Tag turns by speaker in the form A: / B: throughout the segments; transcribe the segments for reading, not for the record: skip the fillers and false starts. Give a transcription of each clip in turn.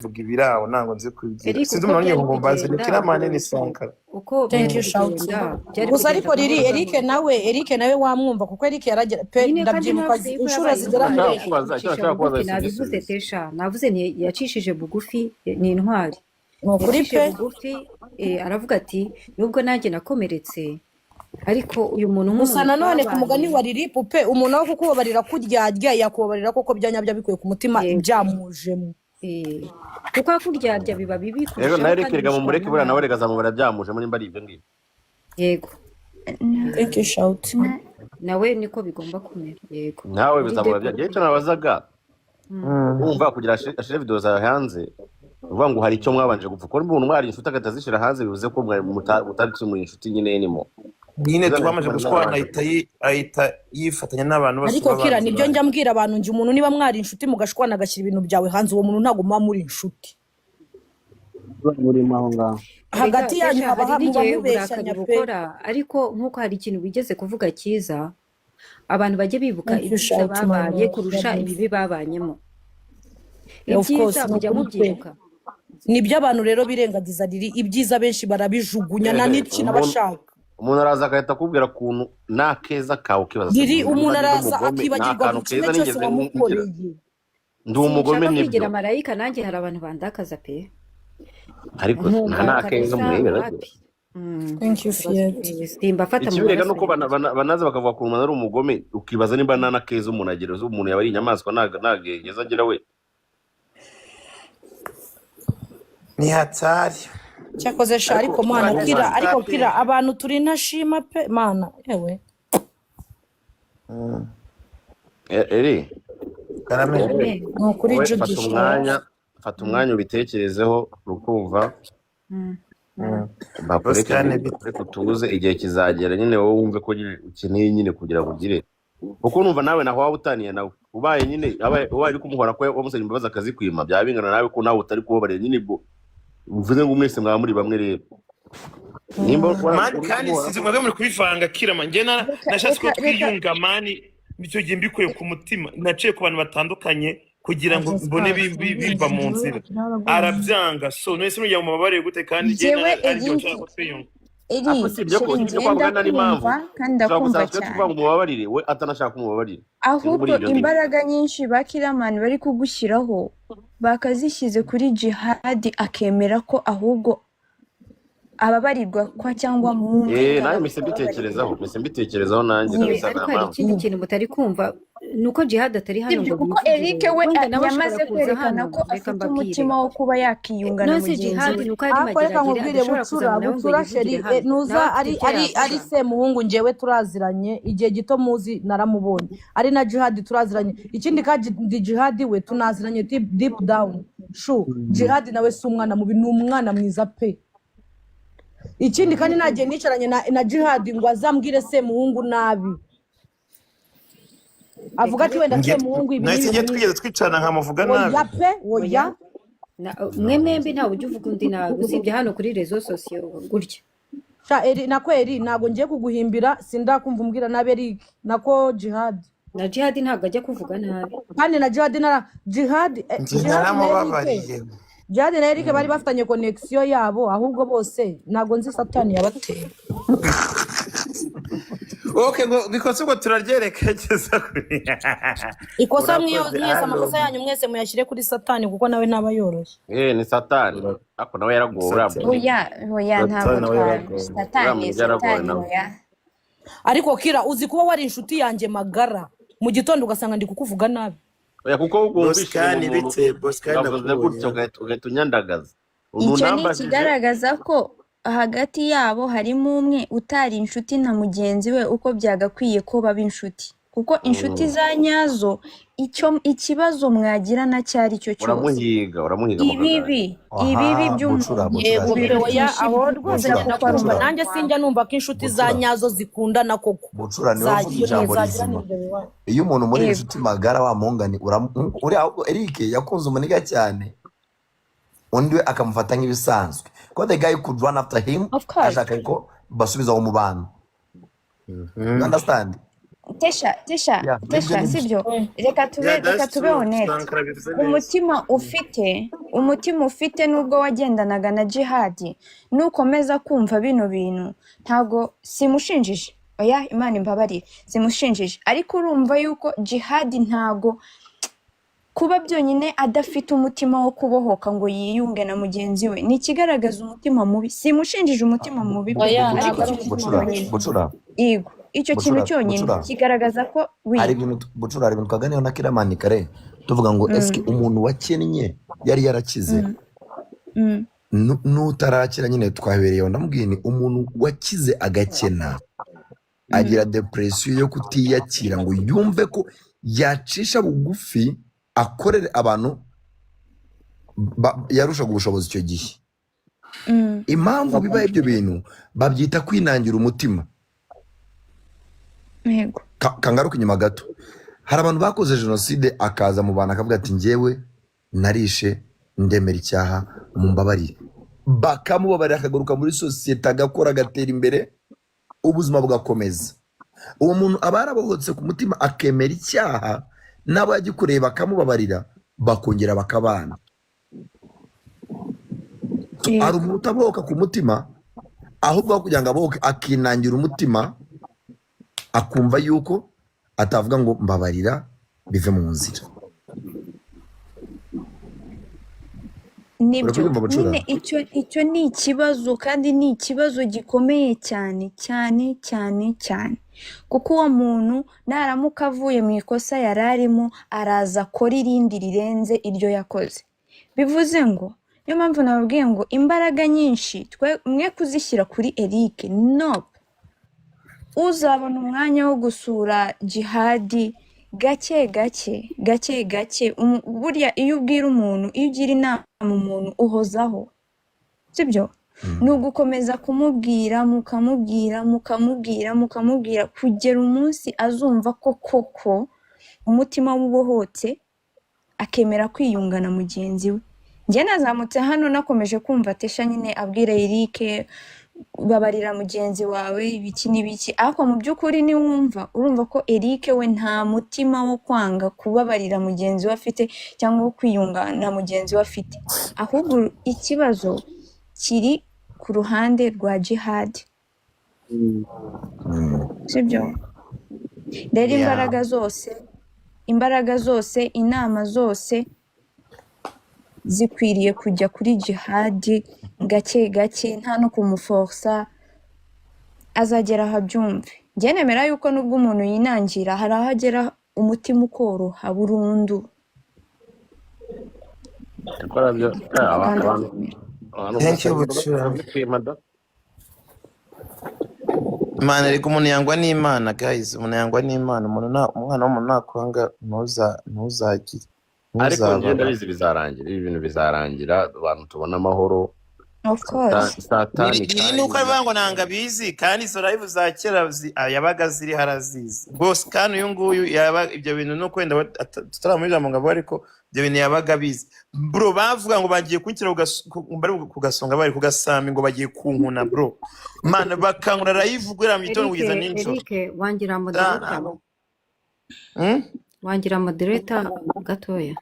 A: Mvuga ibiraho, ntabwo nzi kubigira.
B: Eric,
A: Sinzi
B: uko
A: umuntu
B: byari
A: ngo mbaze ni
B: kugenda,
A: Kiramani ni Sankara.
B: Uko
C: Thank
B: byari
C: you, Shout.
B: kugenda, byari
C: Gusa
B: kugenda
C: ariko riri
B: gahoro
C: Eric
B: gahoro.
C: nawe, Eric nawe wamwumva, kuko Eric yaragera pe.
B: Nyine kandi
C: Ndabyibuka
B: navuze yuko
C: inshuro
B: yabaye
C: zigera
B: intwari,
C: muri
D: Nshaka kubaza icyo
B: akicisha
D: nashaka kubaza,
B: bugufi. Nabivuze.
D: igisubizo.
B: Tesha, navuze nti yacishije bugufi, ni intwari.
C: Ni ukuri
B: Yacishije
C: pe.
B: bugufi, aravuga ati nubwo nanjye nakomeretse, ariko uyu muntu
C: Gusa
B: nk'umuntu
C: nanone ku mugani
B: twabanye
C: wa riri pupe, umuntu wo kukubabarira kuryarya, yakubabarira koko byanyabyo bikuye ku mutima, byamujemo.
B: Kuko kuryarya biba bibi
D: Rero
B: kurushaho
D: nawe
B: kandi
D: reka reka mumureke,
B: mushwana
D: buriya nawe
B: nabi.
D: reka azamubara byamujemo nimba ari ibyo ngibyo.
B: Yego.
C: Thank you, Shout.
B: Nawe niko bigomba kumera, yego.
D: Nawe
B: Muri
D: bizamubara
B: depo.
D: bya icyo nabazaga, wumva kugira ashire video zawe hanze, uvuga ngo hari icyo mwabanje gupfa, kuko umuntu mwari inshuti agahita azishyira hanze, bivuze ko mwari mutari muri inshuti nyine nimo.
A: Nyine twamaze gushwana, ahita yifatanya n'abantu bose
C: Ariko Kira,
A: b'abanzi
C: nibyo
A: banjye.
C: njya mbwira abantu njye, umuntu niba mwari inshuti mugashwana agashyira ibintu byawe hanze, uwo muntu ntabwo muba muri inshuti.
E: Burimo aho ngaho.
B: Erega
C: Hagati yanyu
B: Tesha,
C: haba
B: hari
C: muba
B: n'igihe uburakari
C: mubeshyanya pe.
B: bukora, ariko nk'uko hari ikintu wigeze kuvuga cyiza, abantu bajye bibuka
C: Thank you,
B: ibyiza
C: Shout, my
B: babaye
C: love.
B: kurusha ibibi babanyemo.
C: Of course.
B: Ibyiza
C: Ni
B: mujya
C: ukuri pe.
B: mubyibuka.
C: Nibyo, abantu rero birengagiza riri ibyiza, benshi barabijugunya nta n'ikintu
D: Umuntu
C: abashaka.
D: Umuntu araza agahita akubwira ukuntu n'akeza kawe, ukibaza se
C: Riri
D: niba
C: umuntu
D: ndi
C: araza
D: umugome, nta
C: akibagirwa
D: kantu
C: buri kimwe
D: keza
C: cyose
D: nigeze ngira,
C: wamukoreye.
D: ndi umugome.
B: Sinshaka
D: Nibyo.
B: kwigira marayika, nanjye hari abantu bandakaza pe.
D: Ariko nta
B: Nkumva
D: n'akeza
B: kabisa
D: umuntu yigeze agira.
B: wapi.
C: Thank you, Fiat.
B: Simbafata mu
D: Ikibirega
B: maraso
D: nuko
B: yanjye.
D: banaza bakavuga ukuntu umuntu ari umugome, ukibaza nimba nta n'akeza umuntu agira. Uzi umuntu yaba ari inyamaswa, nta keza agira we.
A: Ni hatari.
C: Cyakoze sha.
D: Ariko
C: Ariko mana,
D: ariko
C: Kira,
D: man,
C: ariko Kira, abantu turi ntashima pe, mana yewe.
D: Eri
A: Karame.
B: Amen.
C: Ni ukuri.
D: Wowe
C: Judy,
D: fata
C: sha.
D: umwanya, fata umwanya ubitekerezeho, urukumva bakureke.
A: Bosikani
D: Nyine
A: bite?
D: Bakureke utuze, igihe kizagera nyine wowe wumve ko nyine ukeneye nyine kugira ngo ugire, kuko numva nawe naho waba utaniye nawe, ubaye nyine ubaye uri kumuhora ko wamusabye imbabazi akazikwima, byaba bingana nawe ko nawe utari kubabarira nyine. Ubwo bivuze ngo mwese mwaba muri bamwe. Rero nimba
A: Man,
D: uri
A: kandi
D: kumuhora
A: sinzi
D: ko
A: mwebwe muri kubivanga. Kirama, njye
F: Reka
A: nashatse ko
F: reka reka.
A: twiyunga man, icyo gihe mbikuye ku mutima, naciye ku bantu batandukanye kugira ngo mbone biva mu nzira, arabyanga. So none mujya mu mubabare gute kandi njye
F: Njyewe
A: ari byo
F: Eric,
A: nshaka ko twiyunga?
F: Eri
D: Ariko si ibyo ko
F: chéri,
D: si ibyo
F: njyewe
D: kwavuga nta n'impamvu
F: ndakumva kandi
D: ushobora
F: ndakumva
D: gusanga twe
F: cyane.
D: tuvuga ngo umubabarire, we atanashaka kumubabarira. Sinzi muri
F: Ahubwo
D: ibyo ngibyo.
F: imbaraga nyinshi ba Kiramani bari kugushyiraho bakazishyize kuri Jihadi, akemera ko ahubwo ababarirwa kwa cyangwa
D: Eh,
F: mwumvikana
D: nanjye mpise
F: kubabarirwa.
D: mbitekerezaho, mpise mbitekerezaho nanjye
F: Yewe.
D: kabisa,
B: Ariko
D: nta
B: hari
D: mpamvu.
B: ikindi kintu mutari kumva, ni uko Jihad atari hano
F: Sibyo,
B: ngo
F: kuko
B: yivugire.
F: Eric we
B: Wenda nawe ashobora
F: yamaze
B: kuza
F: kwerekana
B: hano.
F: ko
B: Reka
F: afite
B: mbabwire.
F: umutima wo kuba yakiyunga na
B: Nonse
F: mugenzi
B: Jihad
F: we.
B: ni uko ari
C: Ariko reka
B: Mageragere,
C: nkubwire,
B: adashobora kuza
C: Bucura,
B: ngo nawe ngo
C: Bucura
B: yivugire
C: chéri,
B: hano,
C: nuza
B: nawe afite
C: ari
B: ibyo
C: ari ari
B: yavuga.
C: Semuhungu njyewe turaziranye igihe gito, muzi naramubonye, ari na Jihad turaziranye. Ikindi kandi Jihad we tunaziranye deep down shu. Jihad nawe si umwana mubi, ni umwana mwiza pe. Ikindi kandi nagiye nicaranye na Jihad ngo azambwire Semuhungu nabi, avuga ati wenda Semuhungu ibi
A: Nahise
C: n'ibi
A: njye
C: n'ibi.
A: Twigeze twicarana nkamuvuga nabi?
C: Oya pe, oya.
B: Oya. Mwe mwembi ntawe ujya uvuga undi nabi, usibye hano kuri réseaux sociaux gutya.
C: Sha Eri, nako Eri, ntabwo ngiye kuguhimbira, sindakumva umbwira nabi Eric, nako Jihad.
B: Na Jihad ntabwo ajya kuvuga nabi.
C: Kandi na Jihad nara Jihad,
A: Njye
C: Jihad na Eric
A: naramubabariye.
C: Jihad na Eric bari bafitanye connection yabo, ahubwo bose ntabwo nzi satani yabateye.
A: Okay, ngo ikosa ubwo turaryerekeza kuri
C: Ikosa mwiyo
A: Urakoze.
C: mwese,
A: Alo.
C: amakosa yanyu mwese muyashyire kuri satani, kuko nawe ntaba yoroshye.
D: Eh, ni satani, ariko nawe yaragowe uriya
A: Satani.
D: muntu.
F: Oya, oya, ntabwo
A: Satani nawe
F: twa
A: yaragowe.
D: Uriya
F: satani
D: muntu yaragowe
F: satani
D: nawe.
F: Oya.
C: Ariko Kira, uzi kuba wari inshuti yanjye magara, mu gitondo ugasanga ndi kukuvuga nabi?
D: Oya, kuko wumvishije
A: Bosikani
D: umuntu
A: bite? Bosikani,
D: ngavuze
A: ndakubonye.
D: gutyo, ugahita unyandagaza umuntu
F: Icyo ni
D: unambajije.
F: ikigaragaza ko hagati yabo harimo umwe utari inshuti na mugenzi we uko byagakwiye ko baba inshuti, kuko inshuti za nyazo, icyo ikibazo mwagirana icyo ari cyo cyose,
D: Uramuhiga, uramuhiga mukaganira.
F: ibibi ibibi
G: Aha,
F: by'umuntu
G: Bucura, Bucura,
C: Yego pe, oya,
F: ubirutisha
C: aho rwose
F: ibyiza
G: Bucura,
C: njye
F: kuko ari
C: ndakumva.
G: Bucura.
F: umuntu
C: Nanjye
F: wawe.
C: sinjya numva ko inshuti za
G: Bucura.
C: nyazo zikundana koko.
G: Bucura, niwe uvuga
C: Zagira
G: ijambo
C: zagirana
G: rizima.
C: ibyo bibazo.
G: Iyo umuntu muri inshuti magara, wa mungani uriya, ahubwo Eric yakunze umuniga cyane, undi we akamufata nk'ibisanzwe, ko the guy could run after him.
F: Of course.
G: Ashaka ko basubiza umubano, you understand?
F: Tesha, Tesha,
G: Ya, nibyo
F: Tesha,
G: nibyo.
F: sibyo? Reka tube,
A: Yeah,
F: reka
A: that's
F: tube
A: true.
F: honete.
A: Sankara bivuze neza.
F: Umutima ufite nubwo wagendanaga na Jihadi, nukomeza kumva bino bintu, ntago simushinjije. Oya, Imana imbabarire, simushinjije. Ariko urumva yuko Jihadi ntago kuba byonyine adafite umutima wo kubohoka ngo yiyunge na mugenzi we ni ikigaragaza umutima mubi. Simushinjije umutima mubi pe,
C: Oya,
F: ariko
C: ntabwo ari
F: icyo kintu
G: Bucura,
F: cyonyine,
G: bucura,
F: yego, icyo kintu
G: bucura,
F: cyonyine
G: bucura.
F: kigaragaza ko wi
G: Hari ibintu, bucura, hari ibintu twaganiriyeho na Kiramani kare, tuvuga ngo eske umuntu wakennye yari yarakize n'utarakira nyine twabereye, ndamubwiye ni umuntu wakize agakena agira depression yo kutiyakira ngo yumve ko yacisha bugufi akorere abantu yarushaga ubushobozi icyo gihe. Impamvu biba ibyo bintu babyita kwinangira umutima. Kangaruka inyuma gato, hari abantu bakoze jenoside akaza mu bantu akavuga ati: "Njyewe narishe, ndemera icyaha, mumbabarire." Bakamubabarira, akagaruka muri sosiyete, agakora, agatera imbere, ubuzima bugakomeza. Uwo muntu aba yarabohotse ku mutima, akemera icyaha, n'abo yagikoreye bakamubabarira, bakongera bakabana. So, hari umuntu utabohoka ku mutima, ahubwo aho kugira ngo abohoke akinangira umutima, akumva yuko atavuga ngo mbabarira bive mu nzira.
F: Nibyo.
G: Urakubyumva, Bucura?
F: Nyine icyo ni ikibazo, kandi ni ikibazo gikomeye cyane cyane cyane cyane, kuko uwo muntu naramuka avuye mu ikosa yari arimo, araza akora irindi rirenze iryo yakoze. Bivuze ngo niyo mpamvu nababwiye ngo imbaraga nyinshi twe mwe kuzishyira kuri Eric. No uzabona umwanya wo gusura Jihadi gake gake gake gake. Burya iyo ubwira umuntu, iyo ugira inama umuntu, uhozaho, sibyo? Ni ugukomeza kumubwira, mukamubwira, mukamubwira, mukamubwira, kugera umunsi azumva ko koko umutima we ubohotse, akemera kwiyunga na mugenzi we. Njye nazamutse hano nakomeje kumva Tesha nyine abwira Eric: "Babarira mugenzi wawe," ibiki n'ibiki, ariko mu by'ukuri niwumva, urumva ko Eric we nta mutima wo kwanga kubabarira mugenzi we afite cyangwa wo kwiyunga na mugenzi we afite, ahubwo ikibazo kiri ku ruhande rwa Jihad, sibyo? Rero imbaraga zose, inama zose zikwiriye kujya kuri Jihadi gake gake, nta no kumuforosa. Azagera aho abyumve. Njye nemera yuko nubwo umuntu yinangira, hari aho agera umutima ukoroha burundu.
D: Gukora byo
F: Kandi
D: abantu
F: akemera.
D: Abantu
A: Thank you,
D: basaba
A: Bucura.
D: barabikwima da.
A: Imana erega, umuntu yangwa n'Imana, guys, umuntu yangwa n'Imana. Umuntu umwana w'umuntu nakwanga, ntuzagire
D: Ariko njye
A: ntuzababara.
D: ndabizi bizarangira, ibi bintu bizarangira, abantu tubona amahoro.
F: Of course.
D: Satani
A: Biri nuko abivuga ngo nanga bizi, kandi izo live za kera yabaga ziri harazizi rwose. Kandi uyu nguyu yaba ibyo bintu nuko wenda tutaramuha ijambo ngo avuge, ariko ibyo bintu yabaga abizi, bro. Bavuga ngo bagiye kunshyira bari ku gasonga, bari ku gasambi, ngo bagiye kunkuna, bro. Man, bakankura live guhera mu gitondo
B: Eric
A: kugeza nijoro.
B: Eric, wangira moderator? Wangira moderator gatoya?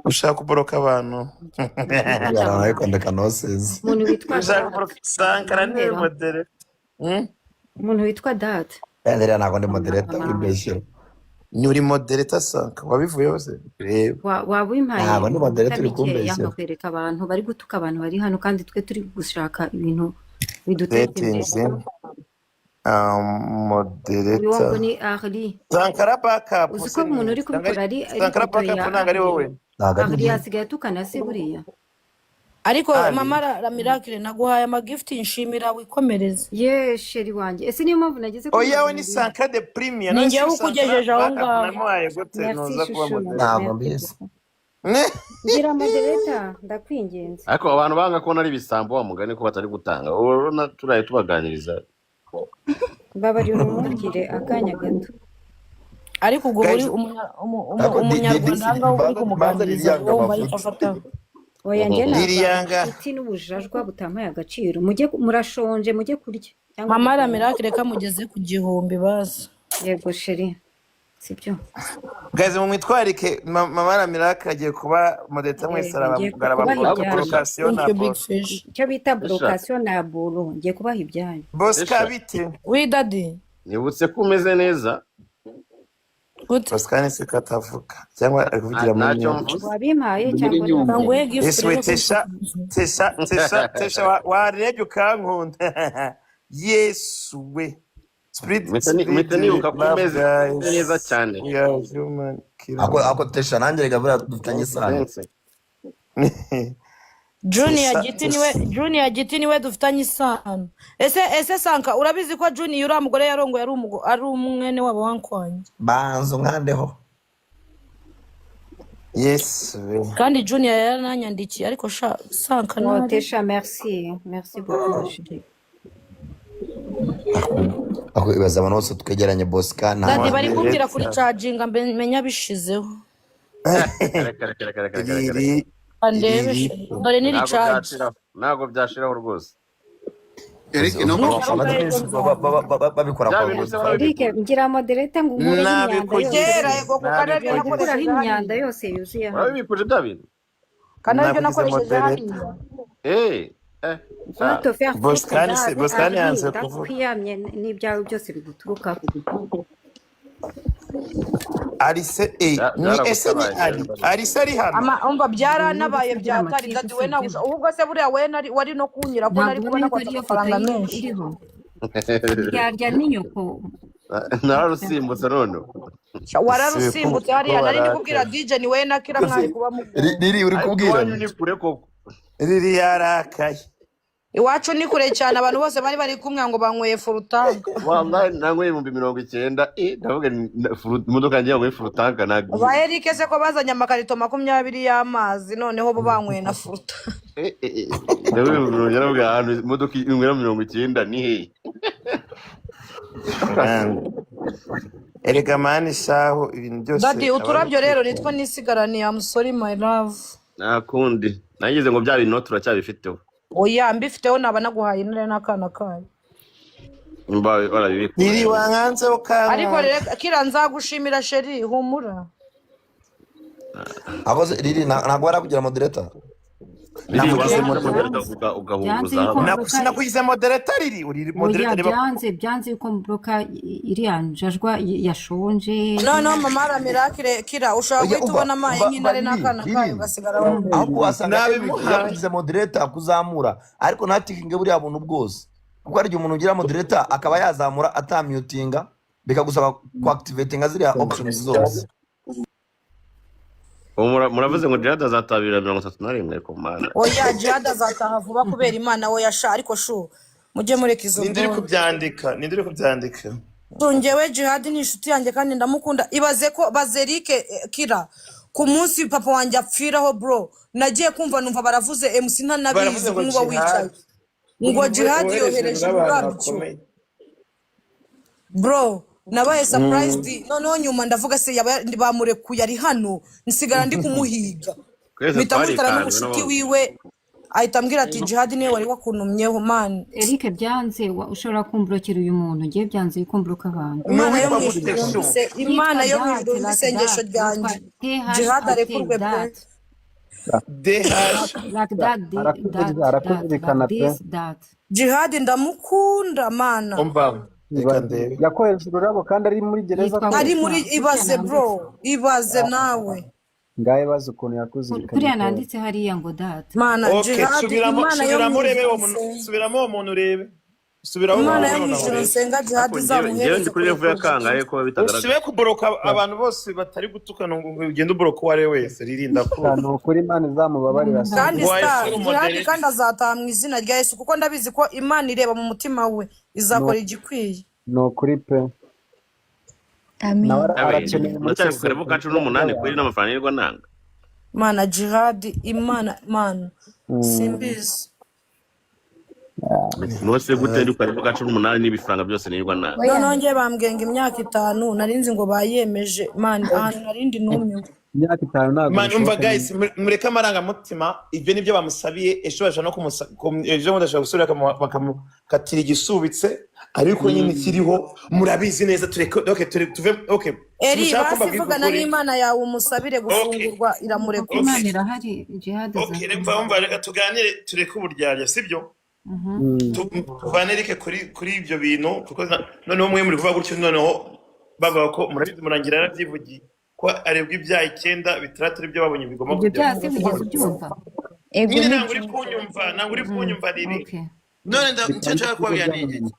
A: Ushaka kuboroka abantu?
B: Ndafata
G: Yaraye kwandika nonsense.
B: Umuntu witwa
A: Ushaka
B: Data
A: kuboroka Sankara niwe
B: Manuela.
A: moderator.
B: Umuntu witwa Data.
G: Rero ntabwo ndi moderator, wibeshyera.
A: Ni uri moderator, Sanka, wabivuyeho se? Reba.
B: Waba wimpaye
G: Ntabwo ndi
B: iminota
G: moderator, uri
B: mikeya
G: kumbeshyera.
B: nkakwereka abantu bari gutuka abantu bari hano, kandi twe turi gushaka ibintu biduteza imbere.
A: Settings,
B: Uyu
A: moderator
B: ngo ni Arli.
A: Sankara backup.
B: Uzi
A: Se
B: ko umuntu
A: ni
B: uri kubikora ari
A: Sankara
B: ifoto
A: backup
B: ya
A: ntabwo ari
B: Arli.
A: wowe?
G: Ntabwo ari
B: Arli
G: njye.
B: asigaye atukana se buriya?
C: Ariko
A: Ali.
C: mama la Miracle, naguhaye amagifuti, nshimira wikomereze.
B: Ye chéri wanjye, ese niyo mpamvu nageze kuri
A: Oya, we ni
B: 700?
A: Sankara de premier.
C: Ni
A: None
C: njyewe
A: se Sankara
C: ukugejeje aho
A: backup
C: ngaho.
A: namuhaye gute?
B: Merci,
A: Ntuza kuba
B: chouchou.
A: moderator.
G: Ntabwo
B: Merci
G: mbizi.
B: beaucoup. Ngira moderator, ndakwinginze.
D: Ariko abantu banga kubona ari ibisambo, wa mugani ko batari gutanga, urabona turaye tubaganiriza.
B: Mbabarira umwungire akanya gato.
C: Ariko ubwo uri
A: Guys,
G: Ariko
C: umunyarwanda aha ngaha uri
G: banza
C: kumuganiriza,
G: ririyanga
C: wowe wumva aricyo
G: amafuti.
C: afata.
B: Oya, njye nava
A: Niriyanga.
B: ubucuti n'ubujajwa butampaye agaciro. Mujye murashonje, mujye kurya cyangwa
C: Mama la
B: muryame.
C: Miracle, reka mugeze ku 1000 bazi.
B: Yego chéri. Sibyo?
A: Guys, mu mwitwarike, mama na Miracle agiye kuba moderator, mwese
B: Ngiye kubaha
A: arababloka.
B: ibyanyu.
A: Blocation na
C: Thank you, big
A: boro.
C: fish.
B: Icyo bita
D: Tesha.
B: blocation na boro, ngiye kubaha ibyanyu.
A: Bosca,
D: Tesha.
A: bite?
C: Oui, daddy.
D: Nibutse ko umeze neza.
C: Gute?
A: Bosca ni se ko atavuga cyangwa ari kuvugira muri
D: Ntacyo
A: nyungwe?
D: mvuze.
B: Wabimpaye
E: Muri
B: cyangwa
E: Nyungwe.
B: ntabwo?
C: Nguhe gift
A: Yesu we.
C: rero.
A: Tesha, Tesha, Tesha, Tesha, warebye ukankunda. Yesu we, spirit
D: Mpita
A: spirit
D: mpita nibuka ko
A: love
D: umeze neza
A: guys,
D: cyane.
A: we are human.
G: Ako
A: Killer.
G: ako Tesha, nanjye reka buriya dufitanye isano.
D: Sense.
C: Junior
A: Tesha,
C: Giti niwe.
A: Tesha.
C: Junior Giti niwe dufitanye isano. Ese Sanka, urabizi ko Junior uriya mugore yarongoye ari umwene wabo wankwanye?
G: Banza unkandeho.
A: Yesu we.
C: Kandi Junior yaranyandikiye, ariko sha Sanka
B: Oh,
C: ntari.
B: Tesha, merci, merci beaucoup, chérie.
G: Ako ibaza abantu bose twegeranye, Bosca nta
C: Daddy, bari kumbwira kuri
A: Moderator.
C: charginga menya bishizeho.
D: Reka, reka, reka, reka, reka, reka.
A: Riri.
C: Ndebe.
A: Riri.
C: Dore ni
D: Ntabwo
C: recharge.
D: byashiraho, ntabwo byashiraho rwose.
H: Eric no
C: Nugaruka
G: amaze
C: ejo
G: iminsi
C: nzaza.
G: babikora
D: Bya
G: kwa
D: bintu se
G: Godfather.
B: Eric,
D: barabikora.
B: ngira moderator ngo unkureho imyanda yose.
C: Kera
A: Nabikugize.
C: ego, kuko aribyo
B: Ngiye gukuraho
C: nakoresheje
B: imyanda
C: hariya.
B: yose yuzuye hano.
D: Urabibikuje bya bintu.
C: Kandi aribyo
A: Nakugize
C: nakoresheje
A: moderator.
C: hariya.
D: Eh, eh,
B: Va
D: sha.
B: te faire foutre.
A: Boscani se
B: Ndazi
A: Boscani
B: ari
A: yanze kuvuga.
B: ndakwiyamye n'ibyawe byose biguturukaho.
A: Arise eh ni ese ni
D: Byaragutabaye.
A: ari Arise ari hano.
C: Ama umva, byaranabaye
B: Ubundi se agira
C: byatari
B: amatiku,
C: Daddy we nawe
B: sibyo?
C: ahubwo se buriya we nari wari no kunyira ko nari
B: Ntabwo
C: kubona
B: ubona
C: ko
B: ko ariyo foto
C: amafaranga
B: ye
C: menshi.
B: iriho ryarya n'inyoko.
D: Nararusimbutse none.
C: Sha,
A: Ese ko
C: wararusimbutse
A: ko
C: hariya nari ndi kubwira
A: warakaye.
C: DJ ni we na Kira mwari kuba mukunda.
G: Riri uri
D: Ariko
G: kubwira
D: iwanyu ni kure koko.
A: Riri yarakaye.
C: Iwacu ni kure cyane, abantu bose bari bari kumwe ngo banyweye furutanka.
D: Wallahi nanyweye 90,000, eh, ndavuga nti, imodoka yanjye yanyweye furutanka
C: Ba
D: nagiye.
C: Eric se ko bazanye amakarito 20 y'amazi, noneho bo banyweye na furuta.
D: Eh, eh, eh, ndavuga 90,000, ndavuga ahantu imodoka inywera 90 ni hehe?
A: Mwana. Erega mani shaho ibintu byose
C: Daddy,
A: aba ari
C: uturabyo rero
A: ukwitonda.
C: nitwo nisigaraniye. I'm sorry, my love.
D: Nta kundi, nagize ngo bya bintu turacyabifiteho.
C: Oya, mbifiteho naba naguhaye intare n'akana kayo.
D: Mba barabibikura.
A: Riri wankanze
C: Ariko
A: ukankunda.
C: rero Kira, nzagushimira chérie, humura.
G: Ako se Riri ntabwo barakugira moderator.
D: Riri
A: Nakugize
D: waza
A: moderator.
D: moderator
B: Byanze
D: ugahunguza
B: yuko
D: hano.
B: mbloka.
A: Sinakugize moderator Riri, uri
B: Oya,
A: moderator reba.
B: byanze yuko mbloka iriya njajwa yashonje.
C: Noneho mama ara Miracle, Kira ushobora
G: Oya,
C: guhita
G: umva
C: ubona amaye
G: umva umva
C: nk'intare
G: Riri,
C: n'akana kayo
G: Riri,
C: ugasigara wowe.
G: ahubwo wasanga Eric
A: Nabimuhaye.
G: yakugize moderator kuzamura, ariko ntatikinge buriya buntu bwose, kuko hari igihe umuntu ugira moderator akaba yazamura atamutinga, bikagusaba kuactivatinga ziriya options zose.
D: Ubu muravuze ngo Jihad azatabira 31, ariko mana.
C: Oya, Jihad azataha vuba kubera Imana. Oya sha, ariko shu mujye mureka izo
A: Ninde uri
C: mbonye.
A: kubyandika? Ninde uri kubyandika?
C: Njyewe Jihad ni inshuti yanjye kandi ndamukunda. Ibaze ko Bazerike, Kira, ku munsi papa wanjye apfiraho, bro, nagiye kumva numva baravuze MC ntanabizi
A: Baravuze ngo
C: nk'uba wicaye
A: Jihad
C: ngo
A: umuntu
C: Jihad
A: wohereje
C: yohereje
A: n'abantu
C: ururabyo.
A: bakomeye.
C: Bro, nabaye surprised. Noneho nyuma ndavuga se yaba bamurekuye ari hano, nsigara ndi kumuhiga.
D: Twese
C: Mpita mutara
D: twarikanze
C: n'umushuti
D: n'ubundi.
C: wiwe, ahita ambwira ati Jihad niwe wari wakuntumyeho, man.
B: Eric, byanze ushobora kumblokera uyu muntu, ngiye byanze yuko mbloka abantu.
A: Ni
C: Imana yo
A: uwitwa
C: mu ijuru
A: gute shu?
C: yumvise,
B: Yitwa
C: Imana yo mu
B: that
C: ijuru yumve
B: like
C: isengesho
B: that,
C: ryanjye.
B: yitwa
C: Jihad
B: T H A T
C: arekurwe pe.
B: that
A: DH
B: like that D that that like
E: Arakuzirikana pe.
B: this that.
C: Jihad ndamukunda mana.
A: Umva reka ndebe.
E: Yakohereje ururabo kandi ari muri gereza
B: Yitwa
E: koko.
C: Ari
B: gutya
C: muri
B: gutya
C: ibaze
B: nanditse.
C: bro, ibaze nawe.
E: Ngahe bazi ukuntu yakuzirikanye
B: Kuriya
E: pe.
B: nanditse hariya ngo that.
C: Mana
A: Okay,
C: Jihad,
A: subiramo,
C: Imana yo
A: subiramo
C: mu
A: urebe
C: ijuru
A: uwo muntu,
C: nsenga.
A: subiramo uwo muntu urebe. Subiraho
C: Imana
A: uwo
C: yo
A: muntu
C: mu
A: nonaha
C: ijuru
A: urebe.
C: nsenga Jihad
D: Ariko njyewe ndi
C: izamuhereze
D: kuri level ya
C: kurekurwa.
D: kangahe ko bitagaragara?
A: Usibe kuboroka abantu bose batari gutukana ngo ugende uboroka uwo ari we wese. Ririnda
E: Sha, ni
A: ko
E: ukuri Imana izamubabarira
B: Numva
C: Kandi
A: waye
C: star
A: full
C: Jihad
A: moderator.
C: kandi azataha mu izina rya Yesu, kuko ndabizi ko Imana ireba mu mutima we, izakora igikwiye.
E: Ni ukuri pe.
F: Amen.
E: Nawe
D: Abe,
E: arakenewe muri
D: muracyari ku
E: sosiyete
D: karebo ka 18 kweri
E: y'abantu.
D: n'amafaranga yirirwa nanga.
C: Mana Jihad, Imana, Mana, simbizi.
D: Nose gute ndi kukarimo 18 n'ibifaranga byose nirirwa nabi.
F: Oya.
C: Noneho njye bambwiye ngo imyaka 5, nari nzi ngo bayemeje man, ahantu narindi numiwe.
E: Imyaka 5 ntabwo
A: Man, umva
E: bishoboka.
A: guys, mureke amarangamutima. Ibyo nibyo bamusabiye. Ejo bashobora no kumusa ejo bundi ashobora gusubira bakamukatira igisubitse, ariko nyine ikiriho murabizi neza. Tureke, okay, tuve, okay.
C: Eri,
A: Simushaka ko
C: basi
A: mbabwira
C: vugana
A: ukuri.
C: n'Imana yawe umusabire
A: Okay.
C: gufungurwa, iramurekura.
B: Imana
A: Okay.
B: irahari, Jihad
A: Okay,
B: azakora.
A: reka umva, reka tuganire, tureke uburyarya, sibyo? Tuvane Eric kuri ibyo bintu, kuko noneho mwe muri kuvuga gutyo, noneho bavuga ko murabizi, Murangira yarabyivugiye ko arebwa ibyaha icyenda, bitandatu aribyo babonye bigomba
B: Ibyo
A: kujya
B: byaha se wigeze ubyumva?
F: Ego.
A: Nyine
F: Ni
A: ntabwo uri kunyumva, ntabwo uri kunyumva riri.
B: Okay.
A: None icyo nshaka kubabwira ni iki: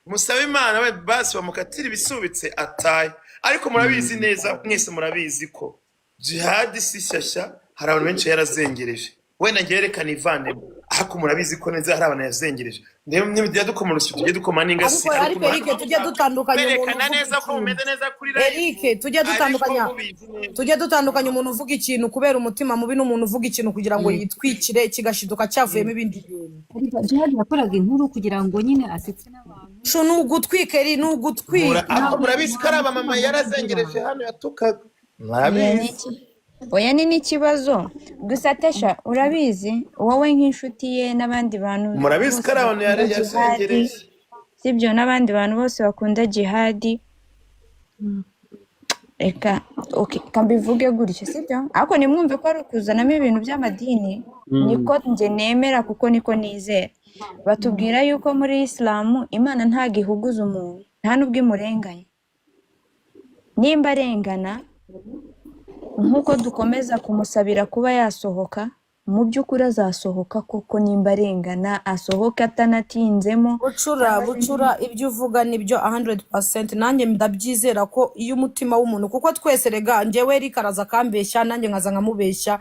A: musabe Imana we basi bamukatire ibisubitse ataye, ariko murabizi neza, mwese murabizi ko Jihad si shyashya. Hari abantu benshi yarazengereje, wenda ngerekana ivandimwe, ariko murabizi ko neza hari abantu yazengereje. Niba dukoma urusyo, tujye dukoma n'ingasi.
C: Ariko Eric, tujye dutandukanya umuntu
A: Kwerekana
C: uvuga
A: neza ko
C: ikintu.
A: mumeze neza kuri live.
C: Eric, tujye
A: Ariko
C: dutandukanya
A: mubizi neza.
C: Tujye dutandukanya umuntu uvuga ikintu kubera umutima mubi n'umuntu uvuga ikintu kugira ngo yitwikire, kigashiduka cyavuyemo ibindi bintu.
B: Ariko Jihad yakoraga inkuru kugira ngo nyine asetse n'abantu.
C: Shu, ni ugutwika eri, ni ugutwika.
A: Ariko
B: Ntabwo
A: murabizi ko ari
B: nta
A: abamama
B: mutima mubi agira.
A: yarazengereje hano yatukaga.
F: Oya, ni
A: Murabizi.
F: Oya, ni n'ikibazo gusa. Tesha, urabizi wowe nk'inshuti ye n'abandi bantu
A: Murabizi ko
F: bose
A: ari abantu
F: bakunda Jihadi,
A: yazengereje.
F: sibyo? N'abandi bantu bose bakunda Jihadi, reka, okay, reka mbivuge gutyo, sibyo? Ariko nimwumve ko ari ukuzanamo ibintu by'amadini, niko njye nemera kuko niko nizera. Batubwira yuko muri Isilamu Imana ntabwo ihuguza umuntu, nta n'ubwo imurenganya. Nimba arengana, nk'uko dukomeza kumusabira kuba yasohoka, mu by'ukuri azasohoka koko. Nimba arengana, asohoke atanatinzemo.
C: Bucura,
F: Cyangwa se
C: bucura, ibyo uvuga nibyo 100%. Nanjye ndabyizera ko iyo umutima w'umuntu, kuko twese rega, njyewe Eric araza akambeshya, nanjye nkaza nkamubeshya.